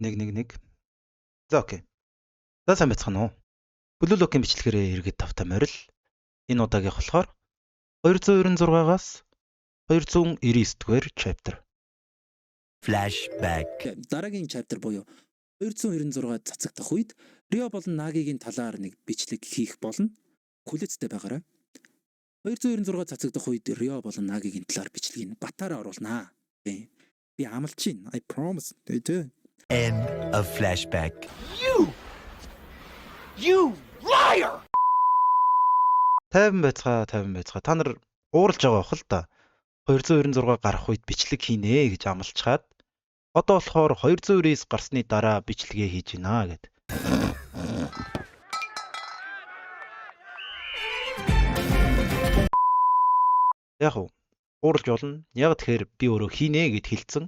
1 1 1. За окей. За сайн байцгаана уу? Blue Lock-ийн бичлэгээрээ эргээд тавтай морил. Энэ удаагийнх болохоор 296-аас 299 дугаар chapter. Flashback. Дараагийн chapter буюу 296 цацагдах үед Рио болон Нагигийн талаар нэг бичлэг хийх болно. Хүлээцтэй байгаарай. 296 цацагдах үед Рио болон Нагигийн талаар бичлэгийг батаараа оруулнаа. Би амлаж байна. I promise. Тэ. End of flashback. You liar! 50 байцгаа, 50 байцгаа. Та нар ууралж байгаа бох л да. 296 гарах үед бичлэг хийнэ гэж амлчхаад одоо болохоор 299 гарсны дараа бичлэгээ хийж гинэ гэд. Яг уу ууралж болно. Яг тэгэхээр би өөрөө хийнэ гэд хэлсэн.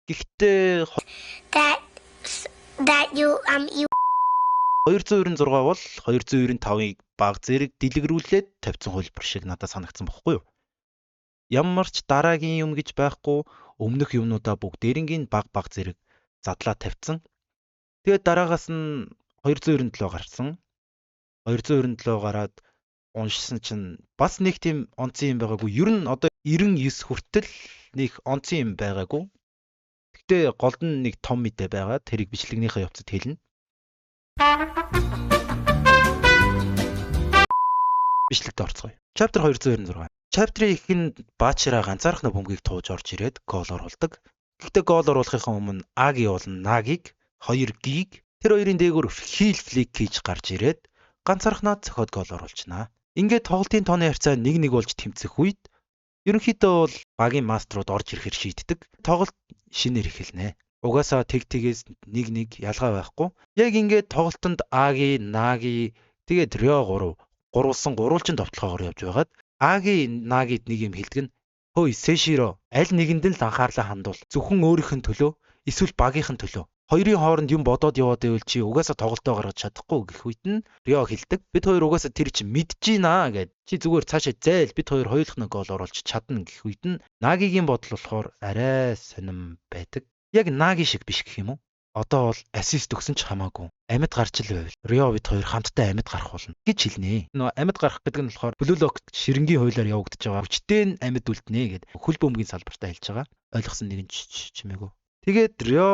Гэхдээ that that you you 296 бол 295-ыг баг зэрэг дэлгэрүүлээд тавьсан хувилбар шиг надад санагдсан бохгүй юу? Ямар ч дараагийн юм гэж байхгүй, өмнөх юмнуудаа бүгдээрингийн баг баг зэрэг задлаа тавьсан. Тэгээд дараагаас нь 297 гарсан. 297 гараад уншсан чинь бас нэг тийм онцгийн юм байгаагүй. Ер нь одоо 99 хүртэл нэг онцгийн юм байгаагүй. Гэхдээ голд нь нэг том мэдээ байгаа. Тэрийг бичлэгнийхээ явцад хэлнэ. Бичлэгт орцгоё. Chapter 296. Chapter-ийн эхэнд Баачира ганцаархны бөмбөгийг тууж орж ирээд гол оруулдаг. Гэхдээ гол оруулахынхаа өмнө Аги болон Нагиг 2 гиг тэр хоёрын дээгүүр heel flick хийж гарч ирээд ганцаархнаа цохиод гол оруулчихнаа. Ингээд тоглолтын тооны харьцаа 1-1 болж тэмцэх үед ерөнхийдөө бол багийн маструуд орж ирэхээр шийддэг. Тоглолт шинээр эхэлнэ. Угаасаа тэг-тэгээс 1-1 ялгаа байхгүй. Яг ингээд тоглолтод Аги, Наги тэгээд Рио 3 гурвалсан гурвалжин товтлогоогоор явж байгаад Аги Нагид нэг юм хэлдэг нь хөөе Сэширо аль нэгэнд нь л анхаарлаа хандуул. Зөвхөн өөрийнх нь төлөө эсвэл багийнх нь төлөө. Хоёрын хооронд юм бодоод яваад байвал чи угаасаа тоглолтоо гаргаж чадахгүй гэх үед нь Рио хэлдэг. Бид хоёр угаасаа тэр чи мэдэж гинэ гэд. Чи зүгээр цаашаа зээл бид хоёр хоёулах нь гол оруулж чадна гэх үед нь Нагигийн бодол болохоор арай сонирн байдаг. Яг Наги шиг биш гэх юм уу? Одоо бол ассист өгсөн ч хамаагүй. Амьд гарч ил байвал Рио бид хоёр хамтдаа амьд гарах болно гэж хэлнэ. Нөгөө амьд гарах гэдэг нь болохоор Blue Lock ширэнгийн хуулиар явагдаж байгаа. Хүчтэй нь амьд үлднэ гэд хөл бөмбөгийн салбартаа хэлж байгаа. Ойлгосон нэгэн чимээгүй. Тэгээд Рио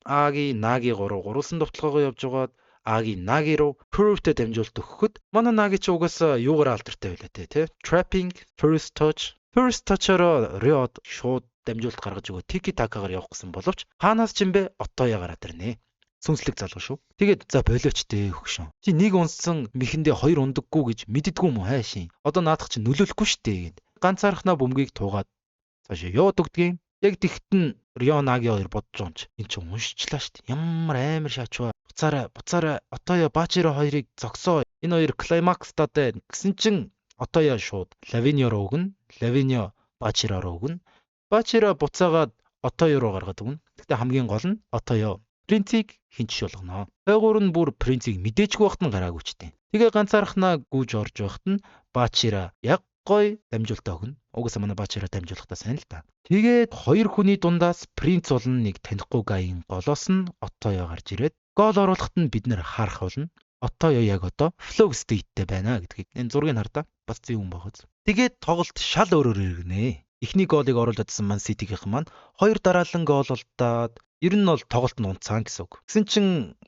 Аги Наги 3 гурвалсан довтлогоогоо явж байгаад Аги Наги руу curve-тэй дамжуулалт өгөхөд манай Наги ч угаасаа юугаар алдартай байлаа те. Trapping, first touch. First touch-ороо Риод шууд дамжуулалт гаргаж өгөө тики такагаар явах гэсэн боловч хаанаас ч юм бэ Отоя гараад ирнэ. Сүнслэг залуу шүү. Тэгээд за болооч дээ хөгшин. Чи нэг унссан мэхэндээ хоёр ундаггүй гэж мэддэггүй юм уу хайшин. Одоо наадах чи нөлөөлөхгүй штэ гэд. Ганцаархнаа бөмбөгийг туугаад цаашаа яваад өгдгийн. Яг тэгтэн Рио Наги хоёр бодож байгаа юм чи. Эн чи уншчлаа штэ. Ямар амар шаачваа. Буцаараа буцаараа Отоя Бачиро хоёрыг зогсоо. Энэ хоёр клаймакстад байна гэсэн чин Отоя шууд Лавинио руу өгнө. Лавинио Бачиро руу өгнө. Бачира буцаагаад Отоё руу гаргаад өгнө. Гэхдээ хамгийн гол нь Отоё принцийг хинч болгоно. Хойгуур нь бүр принцийг мэдээчгүй байхад нь гараагүй ч тийм. Тэгээ ганцаархнаа гүйж орж байхад нь Бачира яг гой дамжуултаа өгнө. Угаасаа манай Бачира дамжуулахдаа сайн л та. Тэгээд хоёр хүний дундаас принц болон нэг танихгүй гайн голоос нь Отоё гарч ирээд гол оруулахад нь бид нэр харах болно. Отоё яг одоо flow state-тэй байна гэдгийг энэ зургийг хардаа бас зэн юм байгааз. Тэгээд тоглолт шал өөрөөр иргэнэ. Эхний голыг оруулж чадсан Man City-гийнхэн маань хоёр дараалан гол олдоод ер нь бол тоглолт нь унцаан гэсэн үг. Тэгсэн чин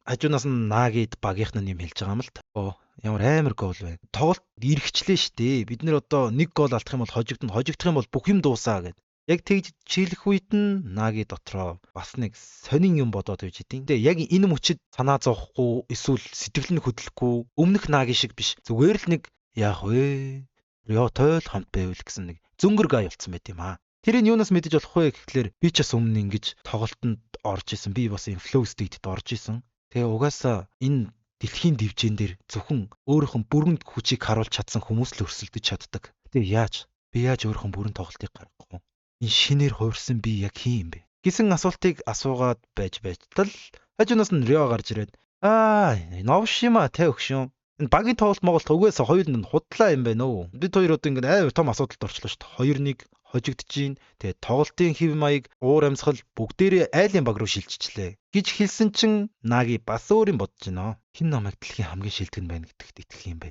хажуунаас нь Нагид багийнх нь юм хэлж байгаа юм л та. Оо ямар амар гол вэ. Тоглолт эргэчлээ штэ. Бид нэр одоо нэг гол алдах юм бол хожигдно. Хожигдох юм бол бүх юм дуусаа гэд. Яг тэгж чийлэх үед нь Наги дотроо бас нэг сонин юм бодоод байж идэв. Тэгээ яг энэ мөчид санаа зовхгүй эсвэл сэтгэл нь хөдлөхгүй өмнөх Наги шиг биш. Зүгээр л нэг яах вэ? Риотой л хамт байвал гэсэн нэг зөнгөр гай болцсон байт юм аа. Тэрийг юунаас мэдэж болох вэ гэхлээр би ч бас өмнө ингэж тоглолтод орж исэн. Би бас юм flow state-д орж исэн. Тэгээ угаасаа энэ дэлхийн дивжин дээр зөвхөн өөрийнх нь бүрэн хүчийг харуулж чадсан хүмүүс л өрсөлдөж чаддаг. Тэгээ яаж? Би яаж өөрийнх нь бүрэн тоглолтыг гаргах вэ? Энэ шинээр хувирсан би яг хин юм бэ? Гэсэн асуултыг асуугаад байж байж тал хажуунаас нь Рио гарч ирээд аа новшима те өгшөн. Энэ багийн тоглолт Моголт угаасаа хоёул нь худлаа юм байна өө. Бид хоёр одоо ингэ амар том асуудалд орчлоо шүү дээ. 2-1, Хожигдож гин. Тэгээд тоглолтын хэв маяг, уур амьсгал бүгдээрээ айлын баг руу шилжчихлээ гэж хэлсэн чинь Наги бас өөр юм бодож гинэ. Хэн намайг дэлхийн хамгийн шилдэг нь байна гэдэгт итгэх юм бэ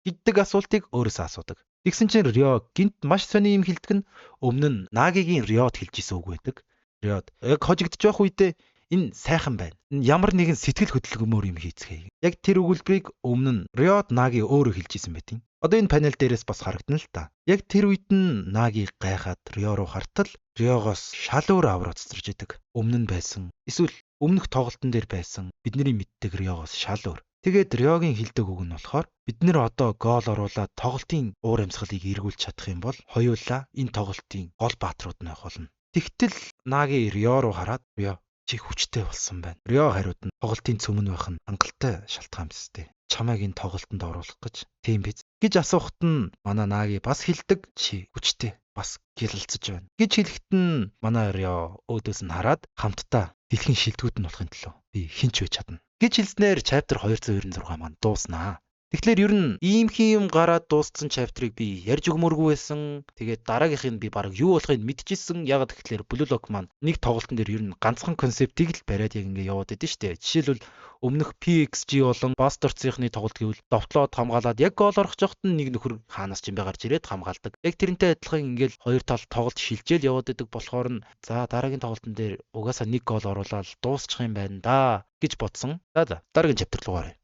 гэдэг асуултыг өөрөөсөө асуудаг. Тэгсэн чинь Рио гинт маш сони юм хэлдэг нь өмнө нь Нагигийн Риод хэлж исэн үг байдаг. Риод яг хожигдож байх үедээ энэ сайхан байна. Ямар нэгэн сэтгэл хөдлөмөр юм хийцгээе. Яг тэр өгүүлбэрийг өмнө нь Риод Наги өөрөө хэлж исэн байдаг. Одоо энэ панел дээрээс бас харагдана л та. Яг тэр үед нь Наги гайхаад Рио руу хартал Риогоос шал өөр авраа цэцэрж идэг. Өмнө нь байсан. Эсвэл өмнөх тоглолтын дээр байсан бидний мэддэг Риогоос шал өөр. Тэгээд Риогийн хэлдэг үг нь болохоор бид нэр одоо гол оруулаад тоглолтын уур амьсгалыг эргүүлж чадах юм бол хоёулаа энэ тоглолтын гол бааtruуд нь байх болно. Тэгтэл Наги Рио руу хараад Рио чи хүчтэй болсон байна. Рио хариуд нь тоглолтын цөмөн байх нь хангалттай шалтгаан биз дээ. Чамайг энэ тоглолтод оруулах гэж тийм биз гэж асуухад нь манай Наги бас хэлдэг чи хүчтэй бас гялалцаж байна гэж хэлэхэд нь манай Рио өөдөөс нь хараад хамтдаа дэлхийн шилдэгүүд нь болохын төлөө би хинч байж чадна гэж хэлснээр chapter 296 маань дууснаа. Тэгэхээр ер нь ийм юм гараад дууссан chapter-ыг би ярьж өгмөргүй байсан. Тэгээд дараагийнх нь би баг юу болохыг мэдчихсэн. Ягаад гэхээр Blue Lock маань нэг тоглолтын дээр ер нь ганцхан концептыг л бариад яг ингэ яваад идэв шүү дээ. Жишээлбэл өмнөх PXG болон Bastards-ийнхны тоглолт гэвэл довтлоод хамгаалаад яг гол орох жохт нь нэг нөхөр хаанаас ч юм бэ гарч ирээд хамгаалдаг. Яг тэрнтэй адилхан ингээл хоёр тал тоглолт шилжээл яваад идэг болохоор нь за дараагийн тоглолтын дээр угаасаа нэг гол оруулаад дуусчих юм байна да гэж бодсон. За дараагийн chapter руу гаръя.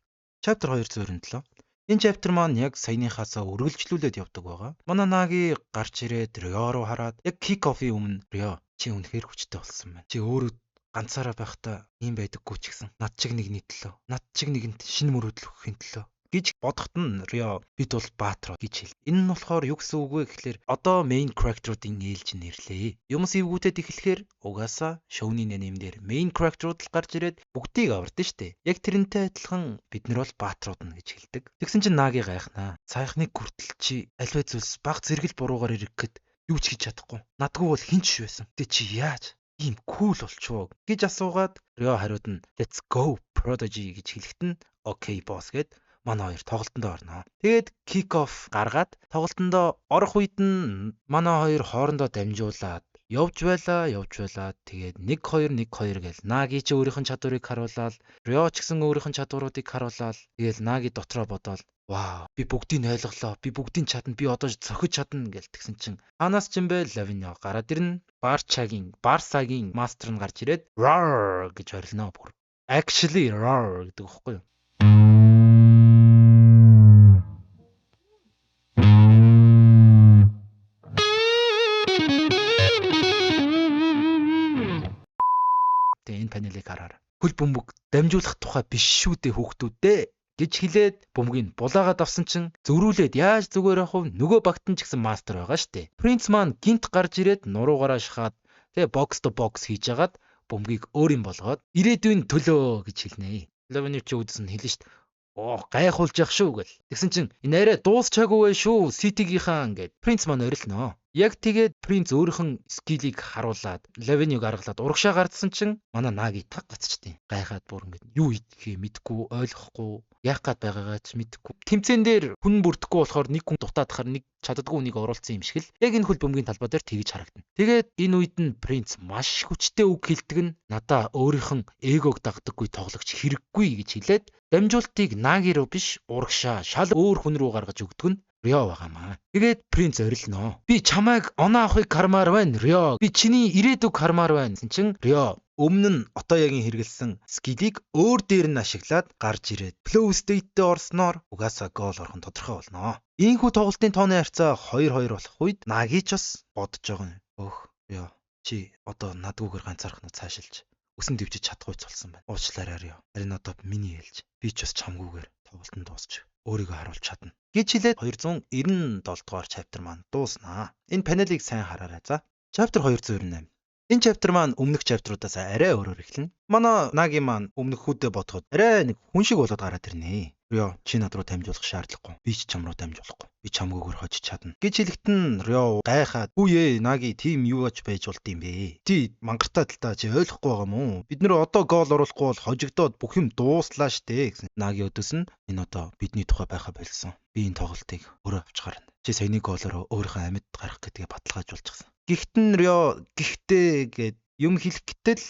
Chapter 297. Энэ chapter маань яг саяныхаасаа үргэлжлүүлээд явдаг байгаа. Манай Наги гарч ирээд Рио руу хараад яг kick off-ийн өмнө Рио чи үнэхээр хүчтэй болсон байна. Чи өөрөө ганцаараа байхдаа ийм байдаггүй ч гэсэн над чиг нэгний төлөө, над чиг нэгэнт шинэ мөрөөдөл өгөхийн төлөө гэж бодоход нь Рио бид бол баатар гэж хэл. Энэ нь болохоор юу гэсэн үг вэ гэхлээр одоо main character-уудын ээлж нэрлээ. Юмс эвгүүтэд эхлэхээр угаасаа шоуны аниме дээр main character-ууд л гарч ирээд бүгдийг авардаг штэ. Яг тэрнтэй адилхан бид нар бол баатрууд нь гэж хэлдэг. Тэгсэн чинь Наги гайхнаа. Саяхныг хүртэл чи альва зүйлс баг зэрэгэл буруугаар ирэхэд юу ч хийж чадахгүй. Надгүй бол хин ч байсан. Тэ чи яаж ийм cool болчихвоо гэж асуугаад Рио хариуд нь let's go prodigy гэж хэлэхэд нь okay boss гэд манай хоёр тоглолтонд орно. Тэгээд kick off гаргаад тоглолтонд орох үед нь манай хоёр хоорондоо дамжуулаад явж байлаа. Тэгээд 1 2 1 2 гэл Наги ч өөрийнх нь чадварыг харуулаад Рио ч гэсэн өөрийнх нь чадваруудыг харуулаад тэгэл Наги дотроо бодоол вау би бүгдийг ойлголоо, би бүгдийг чадна, би одоо цохиж чадна гэл тэгсэн чинь хаанаас ч юм бэ Лавино гараад ирнэ. Барсагийн мастер нь гарч ирээд roar гэж орилно бүр. Actually roar гэдэг үхгүй юу? Тэгээ энэ панелыг хараарай. Хөл бөмбөг дамжуулах тухай биш шүү дээ хүүхдүүдээ гэж хэлээд бөмбөгийг булаагаад авсан чинь зөрүүлээд яаж зүгээр авах вэ? Нөгөө багт нь ч гэсэн мастер байгаа штэ. Принц маань гинт гарч ирээд нуруугаараа шахаад тэгээ box to box хийж агаад бөмбөгийг өөр юм болгоод ирээдүйн төлөө гэж хэлнэ. Лавины чи үүдс нь хэлнэ штэ. Оо гайхуулж явах шүү гэл. Тэгсэн чинь энэ арай дуусчаагүй шүү Ситигийнхаа ингээд Принц маань орилно. Яг тэгээд Принц өөрийнх нь skill ийг харуулад Лавиныг аргалаад урагшаа гардсан чинь манай Наги таг гацчихдээ. Гайхаад бүр ингээд юу хийхээ мэдэхгүй, ойлгохгүй, яах гээд байгаагаа ч мэдэхгүй. Тэмцээн дээр хүн бүрдэхгүй болохоор нэг хүн дутаадахаар нэг чаддаггүй хүнийг оруулсан юм шиг л яг энэ хөл бөмбөгийн талбай дээр тэгж харагдана. Тэгээд энэ үед нь Принц маш хүчтэй үг хэлдэг нь надаа өөрийнх нь эгог дагдаггүй тоглогч хэрэггүй гэж хэлээд дамжуултыг Наги руу биш урагшаа шал өөр хүн рүү гаргаж өгдөг нь Рио байгаамаа. Тэгээд Принц орилно. Би чамайг оноо авахыг хармаар байна Рио. Би чиний ирээдүг хармаар байна гэсэн чинь Рио өмнө нь Отоягийн хэрэгэлсэн skill ийг өөр дээр нь ашиглаад гарч ирээд flow state-д орсноор угаасаа гол орох нь тодорхой болно. Ийхүү тоглолтын тооны харьцаа 2-2 болох үед Наги ч бас бодож байгаа юм. Өөх Рио чи одоо надгүйгээр ганцаархнаа цаашилж өсөн дэвжиж чадахгүй болсон байна. Уучлаарай Рио. Харин одоо миний ээлж. Би ч бас чамгүйгээр тоглолтод дуусч өөрийгөө харуулж чадна гэж хэлээд 297 дугаар chapter маань дууснаа. Энэ панелыг сайн хараарай за. Chapter 298. Энэ chapter маань өмнөх chapter-уудаас арай өөрөөр эхэлнэ. Манай Наги маань өмнөх хүүдээ бодоход арай нэг хүн шиг болоод гараад ирнэ. Рио чи над руу дамжуулах шаардлагагүй. Би ч чам руу дамжуулахгүй. Би чамгүйгээр хожиж чадна гэж хэлэхэд нь Рио гайхаад "Үгүй ээ, Наги тийм юу аж байж болд юм бэ? Чи мангартай л та чи ойлгохгүй байгаа юм уу? Бид нэр одоо гол оруулахгүй бол хожигдоод бүх юм дууслаа штэ" гэсэн. Наги өдөөс нь энэ одоо бидний тухай байха болсон. Би энэ тоглолтыг өөрөө авч гарна. Чи саяны гоолоор өөрийнхөө амьд гарах гэдгээ баталгаажуулчихсан. Гэхдээ Рио гэхдээ гэд юм хэлэх гэтэл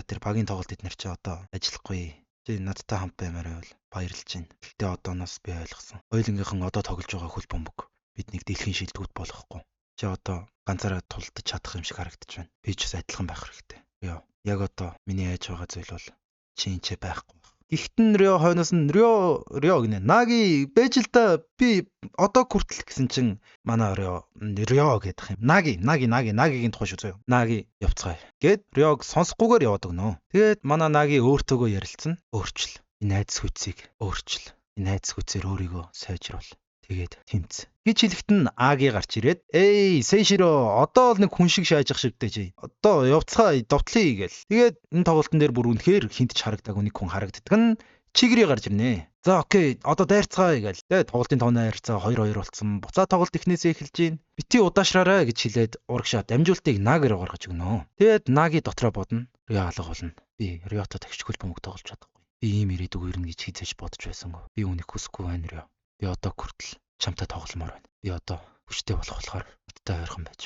тэр багийн тоглолт эднэр чи одоо ажиллахгүй. Чи надтай хамт баймаар байвал баярлж байна. Гэхдээ одооноос би ойлгосон. Хоёулынгийнхан одоо тоглож байгаа хөл бөмбөг биднийг дэлхийн шилдэгүүд болохгүй. Чи одоо ганцаараа тулдаж чадах юм шиг харагдаж байна. Би ч бас адилхан байх хэрэгтэй. Рио, яг одоо миний айж байгаа зүйл бол чи энэ ч байхгүй. Гэхдээ Рио хойноос нь Рио Рио гинэ. Наги байж л да би одоо хүртэл гэсэн чинь манай Рио Рио гэдэг юм. Наги Наги Наги Нагигийн тухай шүү зөө. Наги явцгаая. Гэт Риог сонсохгүйгээр яваад өгнө. Тэгээд манай Наги өөртөөгөө ярилцсан. Өөрчл. Энэ айдас хүчийг өөрчл. Энэ айдас хүчээр өөрийгөө сайжруул. Тэгээд тэмц. Гэж хэлэхэд нь Аги гарч ирээд "Эй, Сэйширо одоо л нэг хүн шиг шаажих шивдэ чи. Одоо явцгаа довтлъя" гэл. Тэгээд энэ тоглолтын дээр бүр үнэхээр хинт ч харагдаагүй нэг хүн харагддаг нь Чигри гарч ирнэ. За окей, одоо дайрцгаая гэл. Тэгээд тоглолтын тооны харьцаа 2-2 болсон. Буцаа тоглолт эхнээсээ эхэлж гин. Бити удаашраарай гэж хэлээд урагшаа дамжуултыг Наги руу гаргаж өгнө. Тэгээд Наги дотроо бодно. Рио алга болно. Би Риото тагчгүй бөмбөг тоглож чадахгүй. Би ийм ирээдүг ирнэ гэж хизээж бодож байсангүй. Би үүнийг хүсэхгүй байна Рио. Би одоо хүртэл чамтай тогломоор байна. Би одоо хүчтэй болох болохоор надтай ойрхон байж.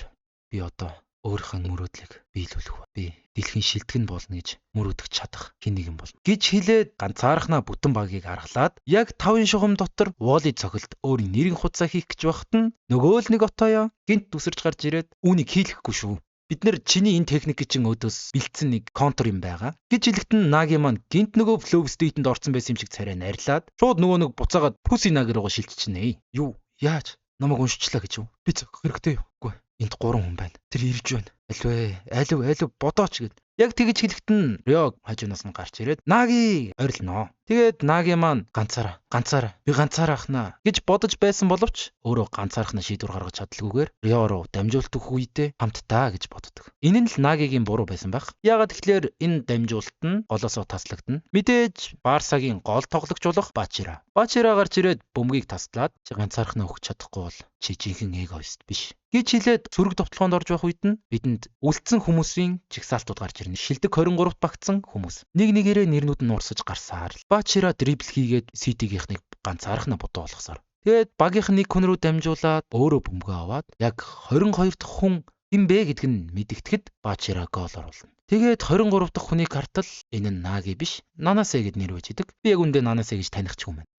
Би одоо өөрийнхөө мөрөөдлийг биелүүлэх ба. Би дэлхийн шилдэг нь болно гэж мөрөөдөх чадах хэн нэгэн болно гэж хэлээд ганцаархнаа бүтэн багийг аргалаад яг 5 шугам дотор Воли цохилт өөрийн нэрийн хуцаа хийх гэж байхад нь нөгөө л нэг отоё гинт үсэрч гарч ирээд үүнийг хийлэхгүй шүү. Бид нэр чиний энэ техник чинь өөдөөс бэлдсэн нэг контр юм байгаа. Гэж хэлэхэд нь Наги маань гинт нөгөө flow state-д орсон байсан юм шиг царай нарилаад шууд нөгөө нэг буцаагаад Пүси Наги руугаа шилжчихнэ. Юу? Яаж? Намайг уншчлаа гэж юу? Би зогх хэрэгтэй юу? Үгүй. Энд 3 хүн байна. Тэр ирж байна. Альвэ? Алив алив бодооч гэд. Яг тэгэж хэлэхэд нь Рио хажуунаас нь гарч ирээд Наги орилно. Тэгээд Наги маань ганцаараа ганцаараа би ганцаараа ахнаа гэж бодож байсан боловч өөрөө ганцаархнаа шийдвэр гаргаж чадалгүйгээр Рио руу дамжуулт өгөх үедээ хамтдаа гэж боддог. Энэ нь л Нагигийн буруу байсан байх. Яагаад тэгэхээр энэ дамжуулалт нь голоосоо таслагдана. Мэдээж Барсагийн гол тоглогч болох Бачира. Бачира гарч ирээд бөмбөгийг таслаад чи ганцаархнаа өгч чадахгүй бол чи жинхэнэ эгоист биш гэж хэлээд сөрөг довтлогоонд орж байх үед нь бидэнд үлдсэн хүмүүсийн жигсаалтууд гарч ирнэ. Шилдэг 23-т багтсан хүмүүс. Нэг нэгээрээ нэрнүүд нь урсаж гарсаар л Бачира дрибл хийгээд Ситигийнхнийг ганцаархнаа бодоо болгосоор. Тэгээд багийнх нь нэг хүн рүү дамжуулаад өөрөө бөмбөгөө аваад яг 22 дахь хүн хэн бэ гэдг нь мэдэгдэхэд Бачира гол оруулна. Тэгээд 23 дахь хүний картал энэ нь Наги биш, Нанасе гэд нэр байж идэг. Би яг үндэ Нанасе гэж таних ч юм байна.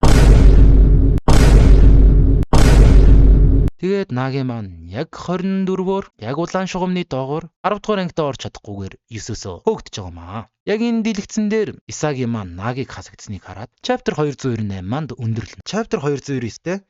Тэгээд Наги маань яг 24-өөр яг улаан шугамны доогоор 10 дугаар ангидаа орж чадахгүйгээр 9-өөсөө хөөгдөж байгаа юм аа. Яг энэ дэлгэцэн дээр Исаги маань Нагиг хасагдсныг хараад chapter 298 манд өндөрлөнө. Chapter 299-тэй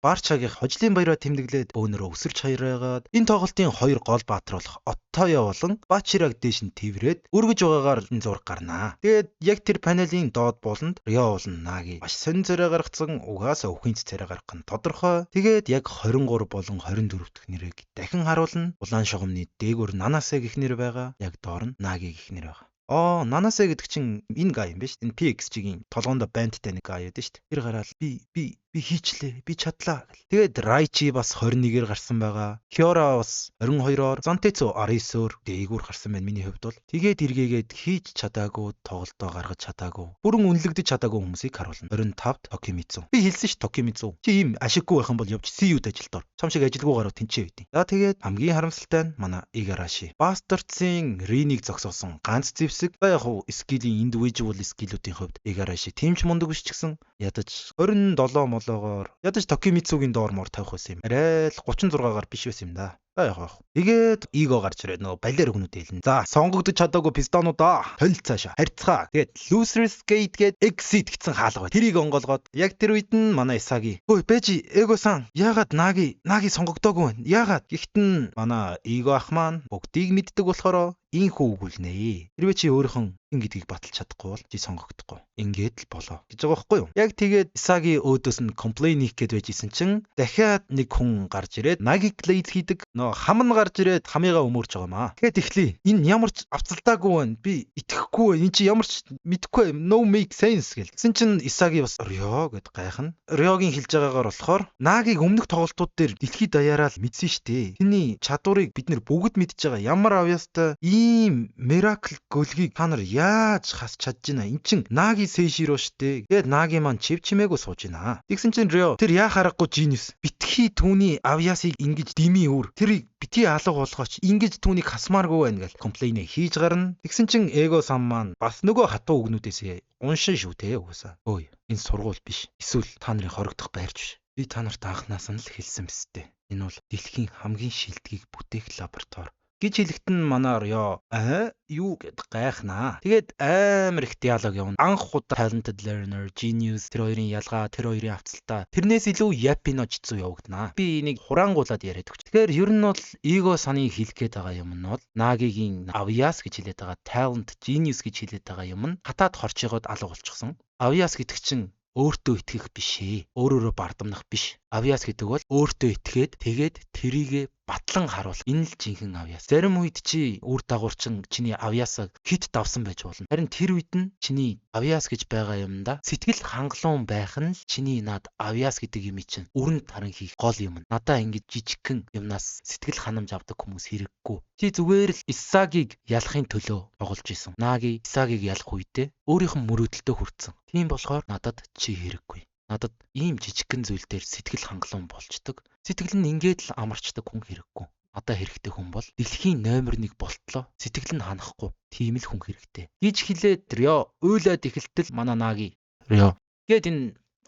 Барчагийн хожлын баяраа тэмдэглээд бөөнөрөө өсөрч хаяраагаад энэ тоглолтын хоёр гол баатар болох Оттоё болон Бачираг дээш нь тэврээд өргөж байгаагаар энэ зураг гарнаа. Тэгээд яг тэр панелийн доод буланд Рио болон Наги маш сонин царай гаргацсан, угаасаа өхөнц царай гаргах нь тодорхой. Тэгээд яг 23 болон 24 дахь нэрийг дахин харуулна. Улаан шугамны дээгүүр Нанасе гэх нэр байгаа. Яг доор нь Наги гэх нэр байгаа. Нанасе гэдэг чинь энэ гай юм биш. Энэ PXG-ийн толгоондоо бандтай нэг гай байдаг шүү дээ. Тэр гараал би би хийчлээ. Би чадлаа гэл. Тэгээд Райчи бас 21-ээр гарсан байгаа. Хиора бас 22-оор, Зантэцу 19-өөр дээгүүр гарсан байна миний хувьд бол. Тэгээд эргээгээд хийж чадаагүй, тоглолтоо гаргаж чадаагүй, бүрэн үнэлэгдэж чадаагүй хүмүүсийг харуулна. 25-д Токимицу. Би хэлсэн ш Токимицу. Чи ийм ашиггүй байх юм бол явж CU-д ажилд ор. Чам шиг ажилгүй гаруу тэнцээ байдیں۔ За тэгээд хамгийн харамсалтай нь манай Игараши. Бастардсын Ринийг зогсоосон ганц зэвсэг. За яг хуу скилийн individual скиллүүдийн хувьд Игараши тийм ч мундаг биш ч гэсэн ядаж 27 молоогоор ядаж Токимицугийн доор мор тавих байсан юм. Арай л 36-гаар биш байсан юм да. За яг яг. Тэгээд Иго гарч ирээд нөгөө балер хүмүүд хэлнэ. За сонгогдож чадаагүй пистонуудаа толь цаашаа харьцгаа. Тэгээд Losers Gate гээд Exit гэсэн хаалга бай. Тэрийг онгоолгоод яг тэр үед нь манай Исаги "Хөөе Бэжи Эго-сан яагаад Наги сонгогдоогүй вэ? Яагаад?" Гэхдээ нь манай Иго ах маань бүгдийг мэддэг болохоор инхүү өгүүлнэ. Хэрвээ чи өөрийнхөө ин гэдгийг баталж чадахгүй бол чи сонгогдохгүй. Ингээд л болоо гэж байгаа байхгүй юу? Яг тэгээд Исаги өөдөөс нь complain хийх гээд байж исэн чинь дахиад нэг хүн гарч ирээд Наги glaze хийдэг. Нөө хам нь гарч ирээд хамыгаа өмөрч байгаа маа. Тэгээд эхлэе. Энэ ямар ч авцалдаагүй байна. Би итгэхгүй байна. Энэ чи ямар ч мэдэхгүй. No make sense гэл. Тэгсэн чинь Исаги бас Рио гэд гайхна. Риогийн хэлж байгаагаар болохоор Нагиг өмнөх тоглолтууд дээр дэлхийд даяараа л мэдсэн штэ. Тэний чадварыг бид нэр бүгд мэдж байгаа. Ямар авьяастай ийм miracle гөлгийг та нар яаж Яаж хасч чадж гинэ? Эн чин Наги Сейширо штэ. Тэгээд Наги маань чив чимээгүй сууж гинэ. Тэгсэн чинь Рио тэр яах аргагүй genius. Битгий түүний авьяасыг ингэж дими үр. Тэрийг битгий алга болгооч. Ингэж түүнийг хасмааргүй байна гэл complain хийж гарна. Тэгсэн чинь Эго сан маань бас нөгөө хатуу үгнүүдээсээ уншин шүү те угаасаа. Өөй, энэ сургууль биш. Эсвэл та нарын хоригдох байрч биш. Би та нарт анханаас нь л хэлсэн биз дээ. Энэ бол дэлхийн хамгийн шилдгийг бүтээх лаборатори гэж хэлэхэд нь манай Рио аа юу гэд гайхнаа. Тэгээд амар их диалог явна. Анх удаа talented learner, genius тэр хоёрын ялгаа, тэр хоёрын авцалтаа. Тэрнээс илүү Япино жицүү явагдана. Би энийг хураангуулад яриад өгч. Тэгэхээр ер нь бол Эго саны хэлэх гээд байгаа юм нь бол Нагигийн авьяас гэж хэлээд байгаа, talent, genius гэж хэлээд байгаа юм нь хатаад хорчигоод алга болчихсон. Авьяас гэдэг чинь өөртөө итгэх биш ээ. Өөрөөрөө бардамнах биш. Авьяас гэдэг бол өөртөө итгээд тэгээд тэрийгэ батлан харуул. Энэ л жинхэнэ авьяас. Зарим үед чи үр дагавар чин чиний авьяасаа хит давсан байж болно. Харин тэр үед нь чиний авьяас гэж байгаа юмдаа сэтгэл хангалуун байх нь л чиний над авьяас гэдэг юм чинь өрн таран хийх гол юм. Надаа ингэж жижигхэн юмнаас сэтгэл ханамж авдаг хүмүүс хэрэггүй. Чи зүгээр л Исагийг ялахын төлөө тоглож исэн. Наги Исагийг ялах үедээ өөрийнх нь мөрөөдөлтөд хүртсэн. Тийм болохоор надад чи хэрэггүй. Надад ийм жижигхэн зүйл дээр сэтгэл хангалуун болчдөг. Сэтгэл нь ингээд л амарчдаг хүн хэрэггүй. Одоо хэрэгтэй хүн бол дэлхийн номер 1 болтлоо сэтгэл нь ханахгүй тийм л хүн хэрэгтэй гэж хэлээд Рио уйлаад эхэлтэл манай Наги Рио гээд энэ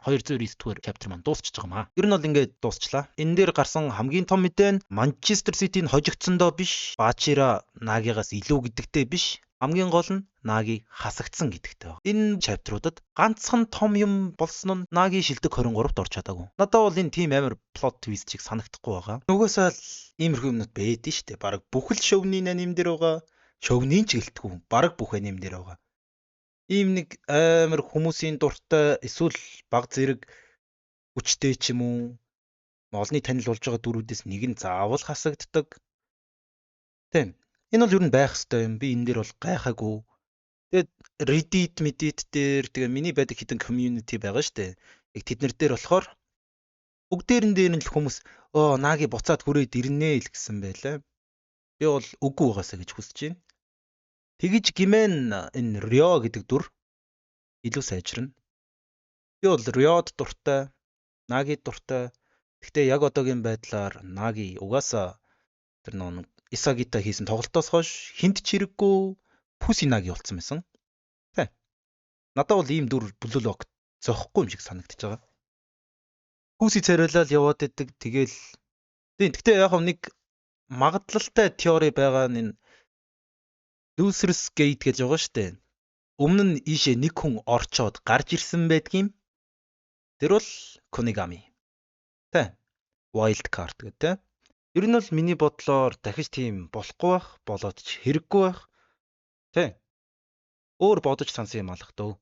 299 дугаар chapter маань дуусчихж байгаа маа. Ер нь бол ингээд дуусчлаа. Энэ дээр гарсан хамгийн том мэдээ нь Манчестер Ситийн хожигдсондоо биш, Бачира Нагигаас илүү гэдэгтэй биш. Хамгийн гол нь Наги хасагдсан гэдэгтэй байна. Энэ chapter уудад ганцхан том юм болсон нь Наги шилдэг 23-т орч чадаагүй. Надад бол энэ тийм амар plot twist чиг санагдахгүй байгаа. Нөгөөсөө л иймэрхүү юмнууд байдэн шүү дээ. Бараг бүх л шовны аним дээр байгаа. Шовны ч гэлтгүй. Бараг бүх аним дээр байгаа. Ийм нэг амар хүмүүсийн дуртай эсвэл баг зэрэг хүчтэй ч юм уу олонний танил болж байгаа дүрүүдээс нэг нь заавал хасагддаг. Тийм. Энэ бол ер нь байх ёстой юм. Би энэ дээр бол гайхаагүй. Тэгээд Reddit, Reddit дээр тэгээ миний байдаг хэдэн community байгаа шүү дээ. Яг тэднэр дээр болохоор бүгдээрэн дээр нь л хүмүүс оо Наги буцаад хүрээд ирнэ л гэсэн байлаа. Би бол үгүй байгаасаа гэж хүсэж байна. Тэгэж гимэн энэ Рио гэдэг дүр илүү сайжирна. Би бол Риод дуртай, Наги дуртай. Гэхдээ яг одоогийн байдлаар Наги угаасаа тэр нэг Исагита хийсэн тоглолтоос хойш хинт ч хэрэггүй Пүси Наги болсон байсан. Тэ. Надад бол ийм дүр Blue Lock зохихгүй юм шиг санагдаж байгаа. Пүси царайлал яваад идэг. Тэгэл тийм. Гэхдээ яг нэг магадлалтай теори байгаа нь энэ Losers Gate гэж байгаа шүү дээ. Өмнө нь ийшээ нэг хүн орчоод гарч ирсэн байдгийм. Тэр бол Kunigami. Тэ. Wild card гэдэг тэ. Ер нь бол миний бодлоор дахиж тийм болохгүй байх, болоод ч хэрэггүй байх. Тэ. Өөр бодож сансан юм алах дөө.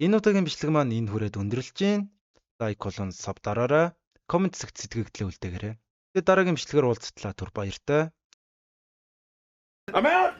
Энэ удаагийн бичлэг маань энэ хүрээд өндөрлөж байна. Like болон sub дараарай. Comment хэсэгт сэтгэгдлээ үлдээгээрэй. Тэгээд дараагийн бичлэгээр уулзтлаа, түр баяртай. I'm out.